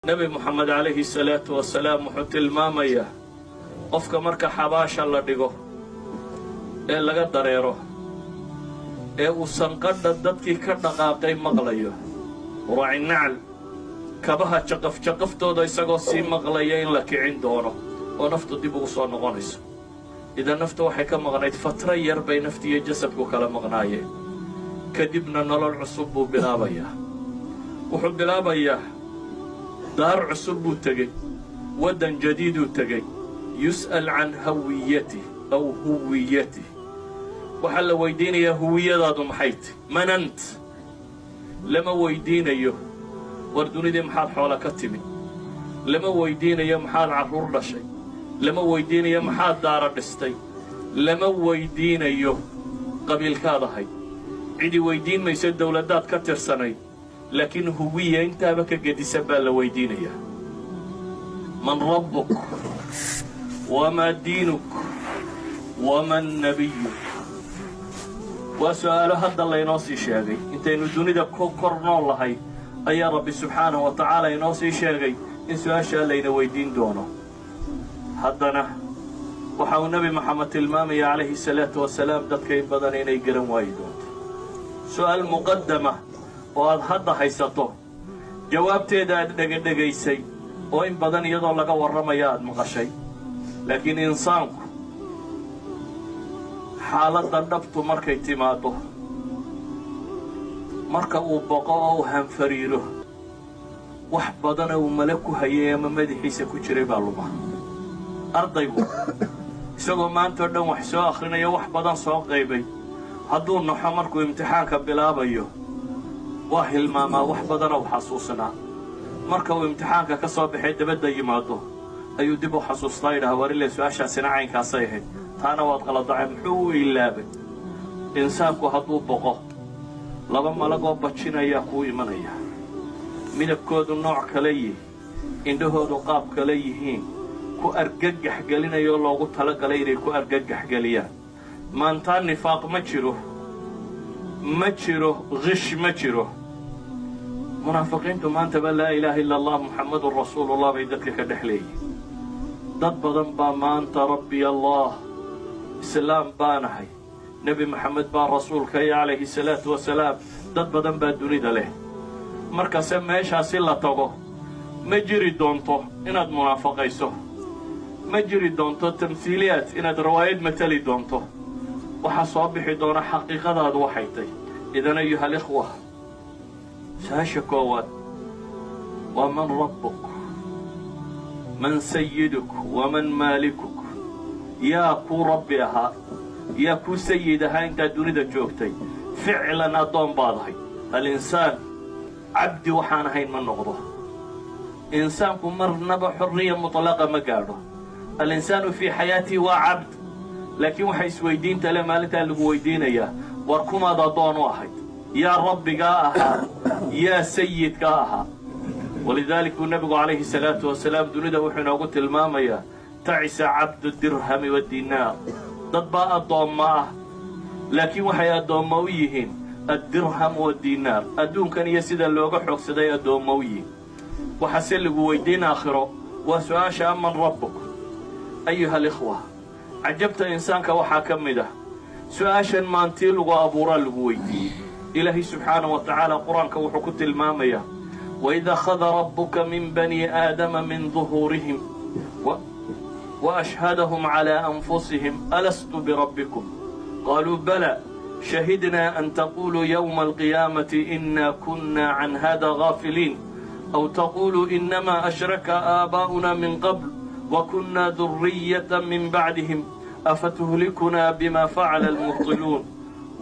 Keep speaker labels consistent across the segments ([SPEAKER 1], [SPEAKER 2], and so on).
[SPEAKER 1] Nebi Moxamed calayhi salaatu wasalaam wuxuu tilmaamayaa qofka marka xabaasha la dhigo ee laga dareero ee uu sanqadha dadkii ka dhaqaaqay maqlayo, quraci nacl, kabaha jaqaf-jaqaftooda isagoo sii maqlaya, in la kicin doono oo naftu dib ugu soo noqonayso. Idan naftu waxay ka maqnayd fatro yar bay nafti iyo jasadku kala maqnaayeen. Kadibna nolol cusub buu bilaabayaa. Wuxuu bilaabayaa daar cusub buu tegey, waddan jadiiduu tegey. Yus'al can hawiyatih aw huwiyatih. Waxaa la weydiinayaa: huwiyadaadu maxay ti? Man ant? Lama weydiinayo: war, dunidii maxaad xoola ka timi? Lama weydiinayo: maxaad carruur dhashay? Lama weydiinayo: maxaad daara dhistay? Lama weydiinayo qabiilkaad ahayd. Cidi weydiin mayso dawladdaad ka tirsanayd. Laakiin huwiya intaaba ka gedisan baa la weydiinayaa: man rabbuk, wamaa diinuk, waman nabiyuk? Waa su'aalo hadda laynoo sii sheegay. Intaynu dunida ku kor nool lahay ayaa Rabbi subxaanahu wa tacaala inoo sii sheegay in su'aashaa layna weydiin doono. Haddana waxa uu Nebi Moxamed tilmaamaya calayhi salaatu wasalaam dadka in badan inay garan waayi doonto. Su'aal muqaddama oo aad hadda haysato jawaabteeda, aad dhegadhegaysay oo in badan iyadoo laga warramaya aad maqashay, laakiin insaanku xaaladda dhabtu markay timaaddo, marka uu boqo oo uu hanfariiro, wax badana uu male ku hayay ama madaxiisa ku jiray baa luma. Ardaygu isagoo maanta o dhan wax soo akhrinayo, wax badan soo qaybay, hadduu naxo markuu imtixaanka bilaabayo, waa hilmaamaa wax badana u xasuusnaa. Marka uu imtixaanka ka soo baxay dabadda yimaado ayuu dib u xasuustaa, yidhaha: warile, su'aashaasina caynkaasay ahayd, taana waad qaladacay. Muxuu u ilaabay? Insaanku hadduu boqo, laba malagoo bajinayaa kuu imanaya, midabkoodu nooc kale yihi, indhahoodu qaab kale yihiin, ku argagax gelinayoo loogu talagalay inay ku argagax geliyaan. Maantaa nifaaq ma jiro, ma jiro qish, ma jiro. Munaafiqiintu maantaba laa ilaaha illa Allah, Muxammadun rasuulullah bay dadka ka dhex leeyihin. Dad badan baa maanta rabbi Allah, islaam baanahay, Nebi Moxamed baa rasuulkaya calayhi salaatu wasalaam, dad badan baa dunida leh. Markase meeshaasi la tago, ma jiri doonto inaad munaafaqayso, ma jiri doonto tamhiiliyaad inaad rawaayad matali doonto. Waxaa soo bixi doona xaqiiqadaadu waxay tay. Idan, ayuha alikhwa, su'aasha koowaad waa: man rabbuk, man sayiduk, waman maalikuk? Yaa kuu rabbi ahaa? Yaa kuu sayid ahaa intaad dunida joogtay? Ficlan addoon baad ahay. Alinsaan cabdi waxaan ahayn ma noqdo. Insaanku marnaba xorriya mutlaqa ma gaadho. Alinsaanu fii xayaatihi waa cabd. Laakiin waxa isweydiinta le maalintaa lagu weydiinayaa: war, kumaad addoon u ahayd? Yaa rabbigaa ahaa? Yaa sayidkaa ahaa? Walidaalik buu nebigu calayhi salaatu wasalaam dunida wuxuu inoogu tilmaamayaa: tacisa cabdu dirhami waddinaar. Dad baa addoomma ah, laakiin waxay addoommo u yihiin addirham waddinaar, adduunkan iyo sida looga xoogsaday addoommo u yihiin. Waxaase lagu weydiin aakhiro waa su'aasha man rabbuk. Ayuha alikhwa, cajabta insaanka waxaa ka mid ah su'aashan maantii lagu abuuraa lagu weydiiyey. Ilaahay subxaanahu wa tacaala Qur-aanka wuxuu ku tilmaamayaa: waid akhada rabbuka min bani aadama min duhuurihim وأشهدهم على أنفسهم ألست بربكم قالوا بلى شهدنا أن تقولوا يوم القيامة إنا كنا عن هذا غافلين أو تقولوا إنما أشرك آباؤنا من قبل وكنا ذرية من بعدهم أفتهلكنا بما فعل المبطلون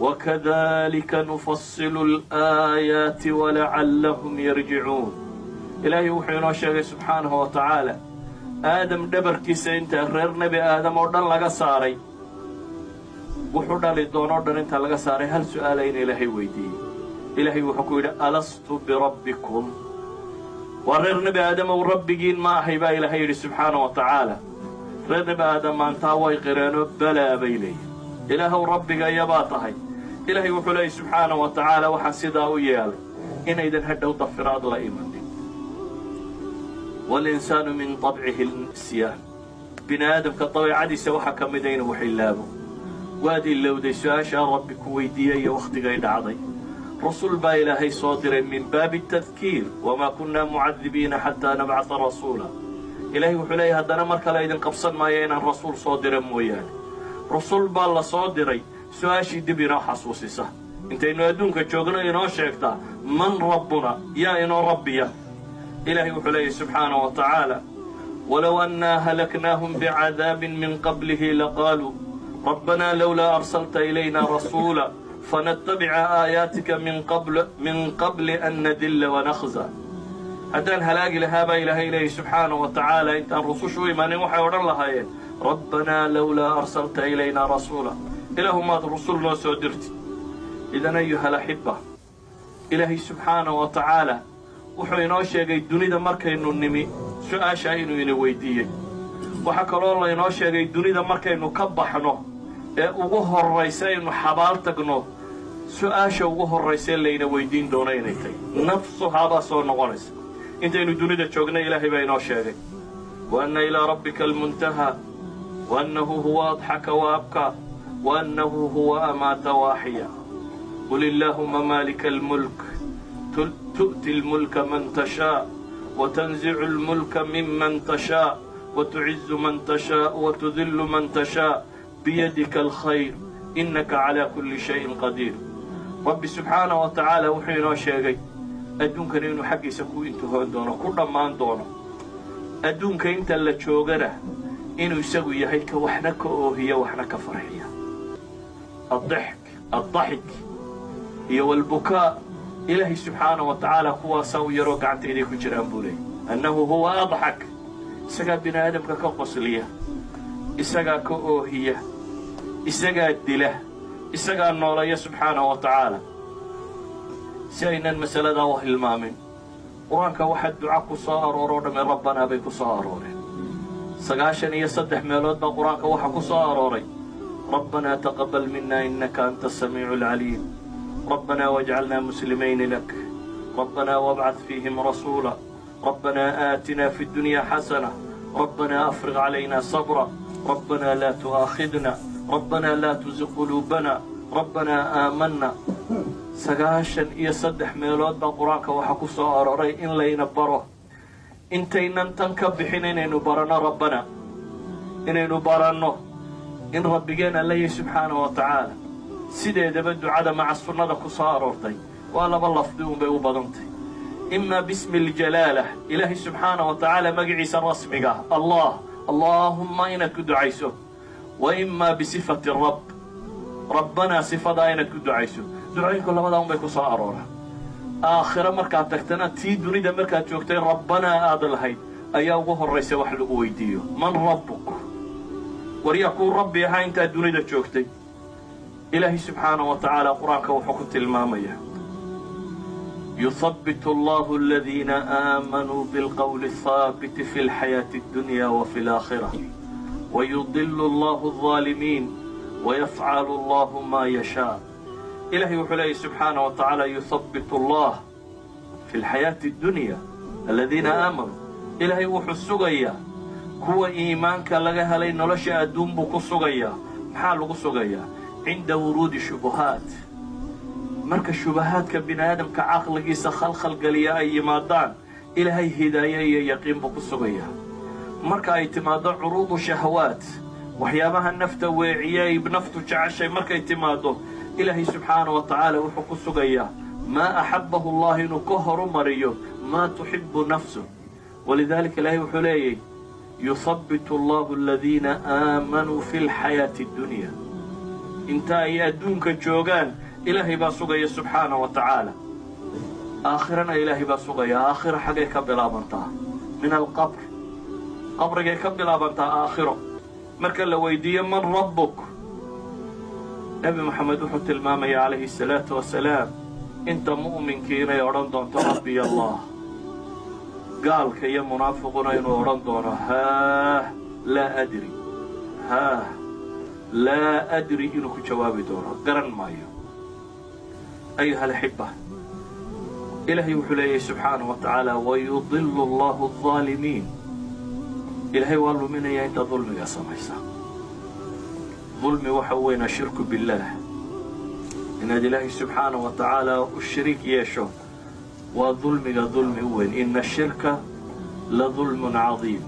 [SPEAKER 1] وكذلك نفصل الآيات ولعلهم يرجعون. Ilaahay wuxuu inoo sheegay subxaanahu wa tacaala Aadam dhabarkiisa inta reer Nebi Aadam oo dhan laga saaray, wuxuu dhali doonoo dhan inta laga saaray, hal su'aala in Ilaahay weydiiyey. Ilaahay wuxuu ku yidhi: alastu birabbikum? Waa reer Nebi Aadamow, rabbigiin ma ahay? Baa Ilaahay yidhi subxaana wa tacaala. Reer Nebi Aadam maantaa way qireenoo balaa bay leeyihin, Ilaahow, rabbigayabaa tahay. Ilaahay wuxuu leeyay subxaana wa tacaala: waxaan sidaa u yeelay inaydan hadhow dafiraad la imanin. Walinsaanu min طabcihi nisyaan. Bini aadamka dabeecadiisa waxaa ka mida inuu wax ilaabo. Waad ilowday su-aashaa Rabbi ku weydiiyey iyo wakhtigay dhacday. Rasuul baa Ilaahay soo diray min baabi tadkiir. وما كنا معذبين حتى نبعث رسولا. Ilaahay wuxuu leeyahy, haddana mar kale idin qabsan maayo inaan rasuul soo dira mooyaane. Rasuul baa la soo diray su-aashii dib inoo xasuusisa intaynu adduunka joogno, inoo sheegtaa من ربنا, yaa inoo rabbiya. Ilaahay wuxuu leeyahy subxaanaه wa tacaala: ولو أنا أهلكناهم بعذاب من قبله لقالوا ربنا لولا أرسلت إلينا رسولا فنتبع آياتك من قبل أن نذل ونخزى. Haddaan halaagi lahaa, baa Ilaahay leeyahy subxaanaه wa tacaala, intaan rusushu u imaanin, waxay odhan lahaayeen: ربنا لولا أرسلت إلينا رسولا, Ilaahu maad rusul noo soo dirti. إذن أيها الأحبة, Ilaahay subxaanaه wa tacaala wuxuu inoo sheegay dunida markaynu nimi su-aashaa inuu ina weydiiyey. Waxaa kaloo laynoo sheegay dunida markaynu ka baxno ee ugu horraysa aynu xabaal tagno, su-aasha ugu horraysa layna weydiin doono inay tahy nafsuhaabaa soo noqonaysa. Intaynu dunida joogna Ilaahay baa inoo sheegay: وأن إلى ربك المنتهى وأنه هو أضحك وأبكى وأنه هو أمات وأحيا. قل اللهم مالك الملك تؤتي الملك من تشاء وتنزع الملك ممن تشاء وتعز من تشاء وتذل من تشاء بيدك الخير إنك على كل شيء قدير. Rabbi subxaanaه wa tacaala wuxuu inoo sheegay adduunkani inuu xaggiisa ku intihoon doono, ku dhammaan doono. Adduunka inta la joogana inuu isagu yahay ka waxna ka oohiya, waxna ka farxiya. الضحك الضحك iyo والبكاء, Ilaahay subxaana wa tacaala kuwaasaa u yaroo gacantayday ku jiraan buu leeyay. أنه هو أضحك, isagaa bini aadamka ka qosliya, isagaa ka oohiya, isagaa dila, isagaa noolaya subxaanahu wa tacaala. Si aynan masaladaa u hilmaamin, Qur-aanka waxaa duca ku soo arooroo dhamme rabbanaa bay ku soo arooreen. 93 meelood baa Qur-aanka waxaa ku soo arooray: ربنا تقبل منا إنك أنت السميع العليم, ربنا واجعلنا مسلمين لك, ربنا وابعث فيهم رسولا, ربنا آتنا في الدنيا حسنة, ربنا أفرغ علينا صبرا, ربنا لا تؤاخذنا, ربنا لا تزغ قلوبنا, ربنا آمنا. 93 meelood baa Qur-aanka waxaa ku soo arooray in layna baro intaynan tan ka bixin inaynu baranno rabbana, inaynu baranno in Rabbigeen alla yahy subxaanahu wa tacaala. Sideedaba ducada maca sunnada ku soo aroortay waa laba lafdi unbay u badantay: إما باسم الجلالة, Ilaahay subxaana wa tacaala magaciisa rasmiga Allah, اللهم, inaad ku ducayso, وإما بصفة الرب, rabbanaa, sifadaa inaad ku ducayso. Ducooyinku labadaa un bay ku soo arooraan. Aakhiro markaad tagtana, tii dunida markaad joogtay rabbanaa aad lahayd ayaa ugu horraysa wax lagu weydiiyo: من ربك? Waryaa kuu rabbi ahaa intaad dunida joogtay? Ilaahay subxaana wa tacaala Qur-aanka wuxuu ku tilmaamayaa: يثبت الله الذين آمنوا بالقول الثابت في الحياة الدنيا وفي الآخرة ويضل الله الظالمين ويفعل الله ما يشاء. Ilaahay wuxuu leeyahy subxaana wa tacaala: يثبت الله في الحياة الدنيا الذين آمنوا. Ilaahay wuxuu sugayaa kuwa iimaanka laga helay nolosha adduun buu ku sugayaa. Maxaa lagu sugayaa? عند ورود الشبهات, marka shubahaadka bini aadamka caqligiisa khalkhalgeliya ay yimaadaan, Ilaahay hidaaye iyo yaqiin buu ku sugayaa. Marka ay timaaddo عروض الشهوات, waxyaabaha nafta weeciye ay naftu jeceshay markay timaaddo, Ilaahay subxaana wa tacaala wuxuu ku sugayaa ما أحبه الله inuu ka horumariyo ما تحب نفسه. ولذلك Ilaahay wuxuu leeyay: يثبت الله الذين آمنوا في الحياة الدنيا. Inta ay adduunka joogaan Ilaahay baa sugaya subxaana wa tacaala. Aakhirana Ilaahay baa sugaya. Aakhiro xaggay ka bilaabantaa? من القبر, qabrigay ka bilaabantaa. Aakhiro marka la weydiiyo من ربك, Nebi Moxamed wuxuu tilmaamaya calayhi الsalaatu wasalaam inta mu'minkii inay odhan doonto ربي الله, gaalka iyo munaafiquna inuu odhan doono haah لا أدري, haah لا أدري, inuu ku jawaabi doono garan maayo. أيها الأحبة, Ilaahay wuxuu leeyahay subxaanahu wa tacaala: ويضل الله الظالمين. Ilaahay waa luminayaa inta dulmiga samaysa. Dulmi waxa weyn الشرك بالله, inaad Ilaahay subxaanahu wa tacaala u shariik yeesho waa dulmiga dulmi u weyn. إن الشرك لظلم عظيم.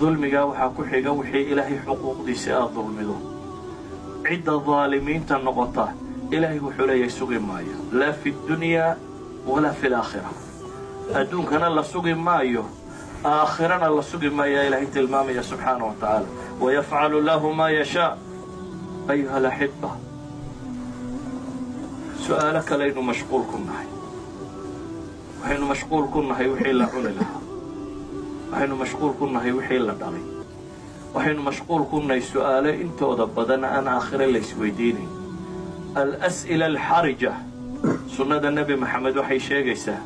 [SPEAKER 1] Dulmigaa waxaa ku xiga wixii Ilaahay xuquuqdiisa aad dulmido. Cidda daalimiinta noqota, Ilaahay wuxuu leeyahay sugi maayo, لا في الدنيا ولا في الآخرة. Adduunkana la sugi maayo, aakhirana la sugi maayaa Ilaahay tilmaamaya subxaanahu wa tacaala. ويفعل الله ما يشاء. أيها الأحبة, su'aalo kalaynu mashquul ku nahay. Waxaynu mashquul ku nahay wixii la cuni lahaa, waxaynu mashquul ku nahay wixii la dhalay, waxaynu mashquul ku nahay su'aalo intooda badan aan aakhire la isweydiinayn, الأسئلة الحرجة. Sunnada Nebi Maxamed waxay sheegaysaa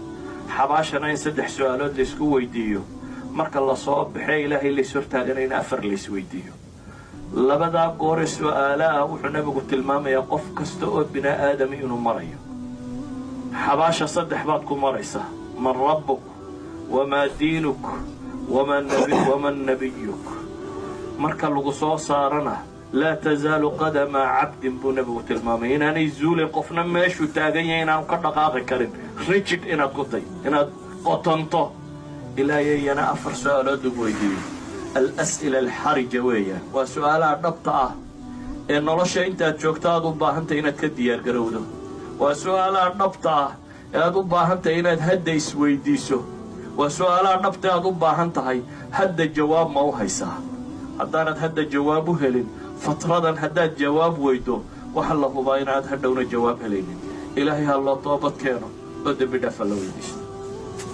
[SPEAKER 1] xabaashana in saddex su'aalood laysku weydiiyo, marka lasoo baxee Ilaahay lays hortaagana in afar laysweydiiyo. Labadaa goore su'aalaha wuxuu Nebigu tilmaamayaa qof kasta oo bini aadami inuu marayo. Xabaasha saddex baad ku maraysaa: من ربك وما دينك ومن نبيك. Marka lagu soo saarana, لا تزال قدما عبد buu Nebigu tilmaamay, inaanay zuulin qofna meeshuu taagan yahay, inaanu ka dhaqaaqi karin, rigid inaad ku tay, inaad qotonto, ilaa iyana afar su-aalood lagu weydiiyo. الأسئلة الحرجة weeyaan, waa su-aalaha dhabta ah ee nolosha intaad joogto aad u baahantahay inaad ka diyaargarowdo, waa su-aalaha dhabta ah ee aad u baahan tahay inaad hadda isweydiiso, waa su-aalaha dhabta aad u baahan tahay hadda jawaab ma u haysaa. Haddaanad hadda jawaab u helin, fatradan haddaad jawaab weydo, waxa la hubaa inaad hadhowna jawaab helaynin. Ilaahay ha loo toobad keeno oo dembi dhaafa la weydiisto.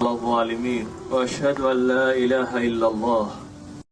[SPEAKER 1] الظالمين وأشهد أن لا إله إلا الله.